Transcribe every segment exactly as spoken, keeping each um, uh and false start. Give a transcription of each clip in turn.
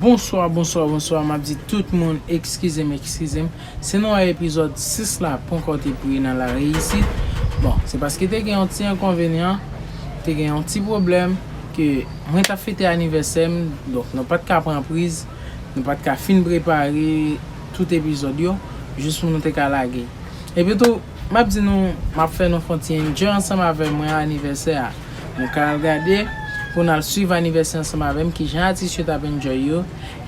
Bonswa, bonswa, bonswa. M ap di tout moun, eskize m, eskize m. Si nou wè epizòd sis la poko te pre nan la reyisit, bon, se paske te gen yon ti enkonvenyan, te gen yon ti pwoblèm ke mwen t ap fete anivèsè m, donk nou pa t ka pran priz, nou pa t ka fin prepare tout epizòd yo, jis pou nou te ka lage. Epi tou, m ap di nou, m ap fè nou fè yon ti enjoy ansanm avè mwen anivèsè a. Nou ka al gade pou n al swiv anivèsè ansanm avè m, kijan atis yo t ap enjoy yo,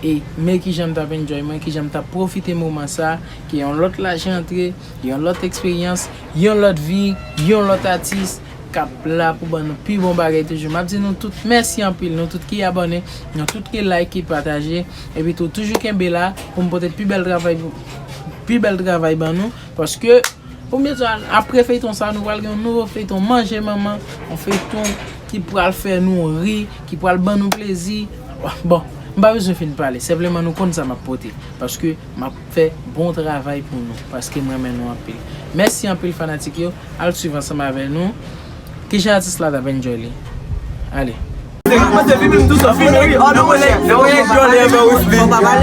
e men kijan m t ap enjoy mwen, kijan m t ap pwofite moman sa, ki yon lòt lajan antre, yon lòt eksperyans, yon lòt vi, yon lòt atis k ap la pou ban nou pi bon bagay toujou. M ap di nou tout mèsi anpil, nou tout ki abòne, nou tout ki like, ki pataje, epi tou toujou kenbe la pou m pote pi bèl travay pou, pi bèl travay ban nou, paske Pou m di w, apre feyton sa, nou pral gen yon nouvo feyton Manje Manman, yon feyton ki pral fè nou ri, ki pral ban nou plezi. Bon, m pa bezwen fin pale, senpleman nou konn sa m ap pote, paske m ap fè bon travay pou nou, paske m renmen nou anpil. Mèsi anpil fanatik yo, al swiv ansanm avè nou. Kijan atis la t ap enjoy li? Ale. Fò pa pale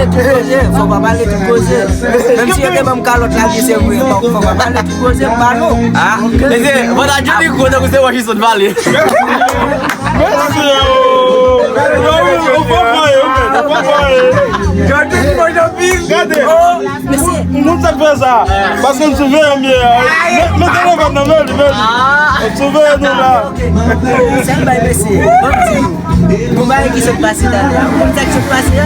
tout koze, fò pa pale tout koze. Menm si yo te ban m kalòt la, se vre, fò pa pale tout koze, m pa nou. Ah, mesye, mwen ta jodi gwo tankou se wòch li sot vale. Mesye, oh. Yo, yo, yo, fò pale, yo, fò pale. Gade, oh. Mesye. Moun sa k fè sa, paske n souveye m ye. Met, met telefòn nan men li, men li. N souveye nou la. Sèl bay mesye, ban m di nou, yon bagay ki sot pase talè a. Ou konn sa k sot pase a?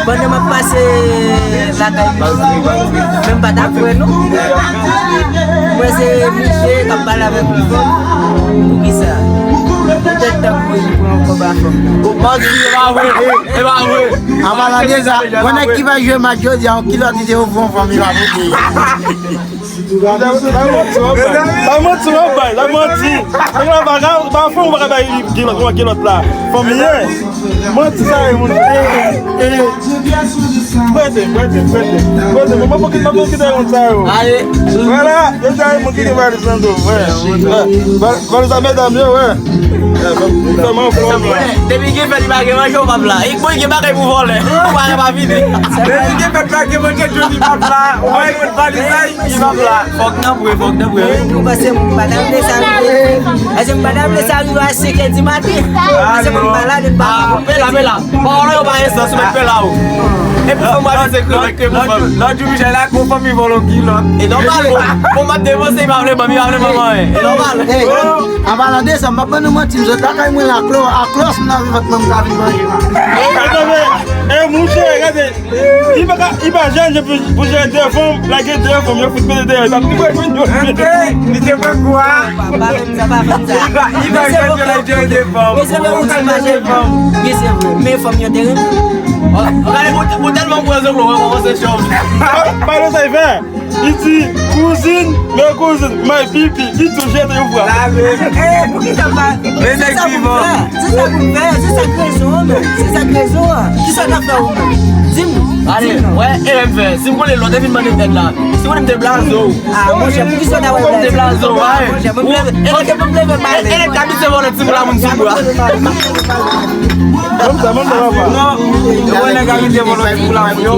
Pandan m ap pase lakay mwen, men m pa t ap wè non. Mwen se misye k ap pale avèk yon fanm. Poukisa? Poutèt tankou li pran yon kòb a fanm nan. Manti, e pa vre. E pa vre. An palan de sa, yon nèg ki va jwe match jodi a, yon kilòt li te ofri yon fanm, li pa pote. Sa manti w ap bay, sa manti. Nèg la pa ka, pa fanm ou pa ka bay kilòt, yon kilòt la. Fanm li ye. Manti sa e moun. E, e. Prete, prete, prete. Prete, mwen pa kite, mwen pa kite moun sa yo. Ale. Vwala, yo sa e moun ki gen valiz nan do. Vwala. Valiz a medam yo, wè. Depi gen fèt li pa gen manje, ou p ap la. Bon, li gen bagay pou vòlè. Ou pa pa vini. Depi gen fèt pa gen manje, Jody p ap la. Ou pa gen valiz la, li p ap la. Fòk nan pre, fòk nan pre. Mwen tou panse m pa ta vle sa rive. Èske m pa ta vle sa rive a senk è di maten? Paske mwen pa la, depi pa. Pela, pela. Pawòl yo pa gen sans, ou mèt pela ou. Epi fò mwen se krevèt ke pou fanm. Lòt jou Michel la, gon fanmi vòlò kilòt. E nòmal. Bon, m ap depanse, li pa vle ban m, li pa vle ban m anyen. E nòmal. An palan de sa, m ap ban nou manti, m sot lakay mwen la, klò, a klòs m nan vant mwen, m ka vin manje. E, monchè, gade, li pa ka, li pa jèn, je pou, pou jere de fanm, lage de fanm, yo fout mete deyò, li pa pi mwen, yo. Li te pran kou a. Pa, pa fè m sa, pa fè m sa. Li pa jere de fanm. Men se vre, ou di pa jere fanm. Men se vre, men fanm yo te renmen. Ou tèlman pran zòt, ou kòmanse chòv. Pa, pa nan sa, li fè. Li di, kouzin, men kouzin, may pipi, li tou jete yon fwa. Lave. Eh, poukisa pa? Men nèg vivan. Se sa pou m fè, se sa k rezon an, men. Se sa k rezon an. Kisa w t ap fè ou menm? Di m non. Ale, wè, e menm fè. Si m konnen lòt te vin mande m èd la. Si w konnen m te blaze w. Ah, monchè, poukisa w ta wè blaze? M te blaze w, wè. Monchè, mwen m leve. E nèg, e nèg, e nèg k abitye vòlè timoun la moun sou bra. Kòmsa, kòmsa, papa. Non, yo wè nèg abitye vòlè timoun la moun yo.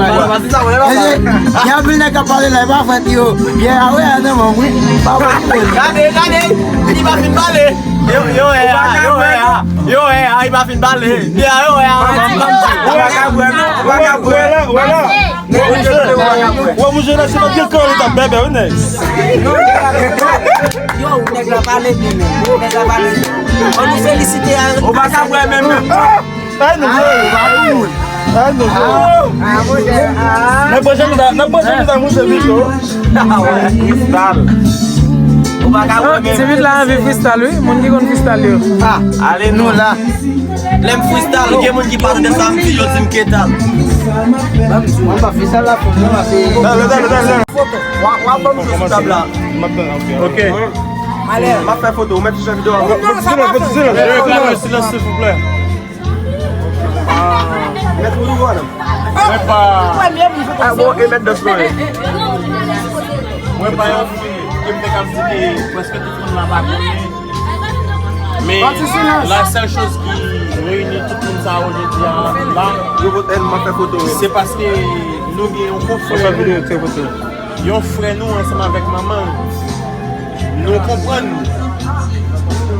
Gen anpil nèg k ap pale la, e pa fèt yo. Pyè a wè a nan manm wi. Pa wè. Gade, gade, li pa fin pale. Yo, yo wè a, yo wè a. Yo wè a, li pa fin pale. Pyè a, yo wè a. Ou pa ka bwè non, ou pa ka bwè. Wè la, wè la. Wè, monchè, la, se pa gen kò, li t ap bèbè, wi, nèg. Yo, nèg la pale byen, men. Nèg la pale byen. An nou felisite a. Ou pa ka bwè menm, non. Ay, nou vle. Ay, nou vle. N ap manje nou ta, n ap manje nou ta, monchè, pito. Ou pa ka bwè menm. Ti vit la anvi freestyle, wi. Moun ki konn freestyle yo. Ah, ale, nou la. Lè m freestyle, gen moun ki pa tande sa m di, yo di m ketal. Ban m di w, an pa freestyle la pou mwen, se. Dale, dale, dale, dale. Foto. W a, w a ban m jwe sou tab la. Ok. Ale. M ap fè foto, ou mèt fè videyo a. Mèt silans, silans, silans, silvouplè. Mèt ou ri, madam. Mwen pa. Ah bon, e mèt dans mwen. Mwen pa yon fi ke m te kab site prèske tout moun la pa konnen. Men la sèl choz ki reyini tout moun sa yo jodi a la, se paske nou gen yon konfrè nou, yon frè nou ansanm avèk manman l. Nou konprann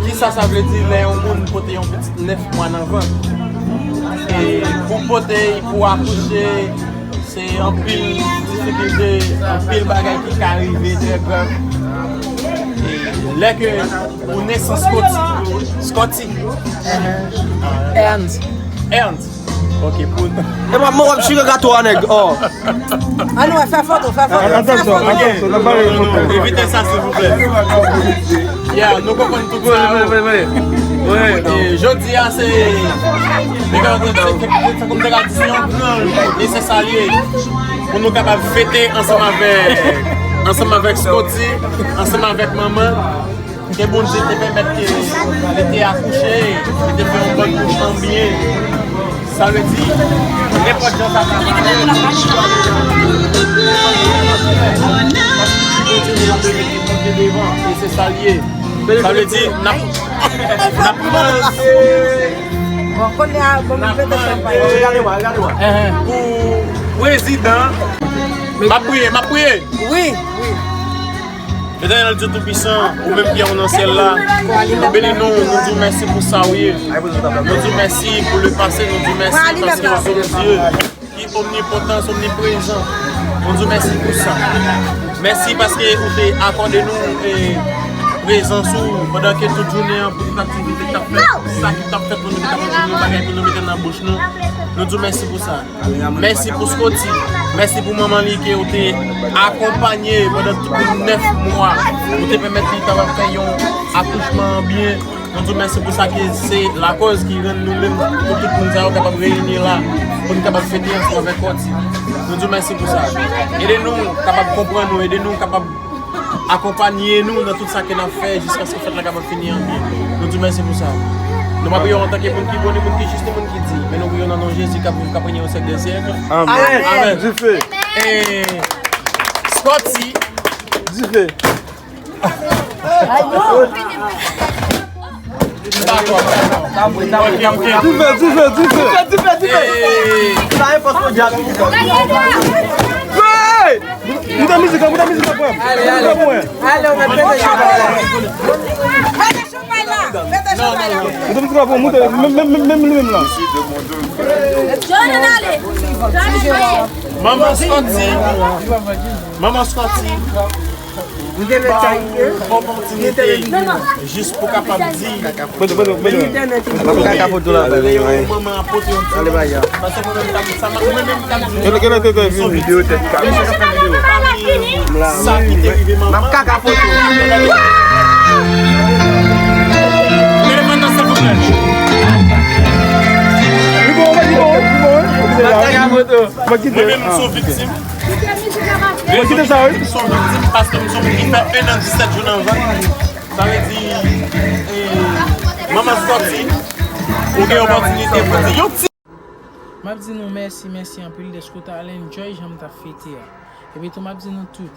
kisa sa vle di lè yon moun pote yon pitit nèf mwa nan vant. E pou pote, pou akouche, se anpil difikilte, anpil bagay ki ka rive trè grav. E lè ke ou nesans Scotty, Scotty. Ernst. Ernst. Ok, pou. E mwen, mwen, w ap chire gato a, nèg. Oh. Ann wè, fè foto, fè foto. Atansyon, atansyon, n ap bare foto. Evite sa, silvouplè. Yeah, nou konprann tout sa yo. E jodi a, se, se kòm te ka di, se yon gran jou, e se sa l ye. Pou nou kapab fete ansanm avèk, ansanm avèk Scotty, ansanm avèk manman. Ke Bondye te pèmèt ke li te akouche, li te fè yon bòn kouchman byen. Sa vle di, nenpòt jan sa ta pase, Bondye devan, e se sa l ye. Sa vle di, n ap, n ap mande, Bon, kounye a, bon, n ap mande pou prezidan. M ap priye, m ap priye. Wi, wi. Letènèl Dye Toupisan, ou menm ki anwo nan syèl la, nou beni nou, nou di w mèsi pou sa w ye. Nou di w mèsi pou le pase, nou di w mèsi paske w se yon Dye ki omnipotan, omniprezan. Nou di w mèsi pou sa. Mèsi paske ou te akòde nou, e, prezans ou pandan ke tout jounen an, pou tout aktivite k t ap fèt, sa ki t ap fèt pou nou, ki t ap fèt pou nou, bagay pou nou mete nan bouch nou. Nou di w mèsi pou sa. Mèsi pou Scotty. Mèsi pou manman li ke ou te akonpanye pandan tout nèf mwa. Ou te pèmèt li kapab fè yon akouchman byen. Nou di w mèsi pou sa ke se lakòz ki rann nou menm, pou tout moun sa yo kapab reyini la, pou n kapab fete ansanm avèk Scotty. Nou di w mèsi pou sa. Ede nou kapab konprann ou, ede nou kapab akonpanye nou nan tout sa ke n ap fè jiskaske fèt la kapab fini an byen. Nou di w mèsi pou sa. Nou pa priye w antanke moun ki bon, ni moun ki jis, ni moun ki di, men nou priye w nan non Jezi k ap viv, k ap renye o syèk dè syèk. Amèn. Amèn. Dife. E Scotty. Dife. Dife, dife, dife. Dife, dife, dife. Sa e fòs mondyal. Hey! Moute mizik la, moute mizik la pou mwen. Ale, ale. Ale, ou mèt pete chanpay la. Pete chanpay la. Pete chanpay la. Moute mizik la pou mwen, moute, menm, menm, menm, menm li menm la. Manman Scotty. Manman Scotty. Ba ou opòtinite jis pou kapab di. Mwen, mwen, mwen, mwen. Mwen kaka foto la, ba, mwen, mwen. Manman ap pote yon ti. Ale, ba, ya. Paske mwen menm, m ka di. Kele, kele, kele, kele, vini. Videyo tèt ka. Sa ki te rive manman. M ap kaka foto. Mete manman, silvouplè. Li bon, li bon, li bon, wi. M ap kaka foto. Mwen menm, m se yon viktim. Mwen kite sa, wi. M se yon viktim paske m se yon moun ki fè en an disèt jou nan vant. Sa vle di, e, manman Scotty, ou gen opòtinite pou di yon ti. M ap di nou mèsi, mèsi anpil dèske w t al enjoy jan m t ap fete a. Epi tou, m ap di nou tout,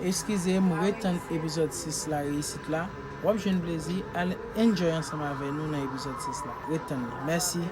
eskize m, ret tann epizòd sis la, reyisit la. W ap jwenn plezi, al enjoy ansanm avè nou nan epizòd sis la. Ret tann li. Mèsi.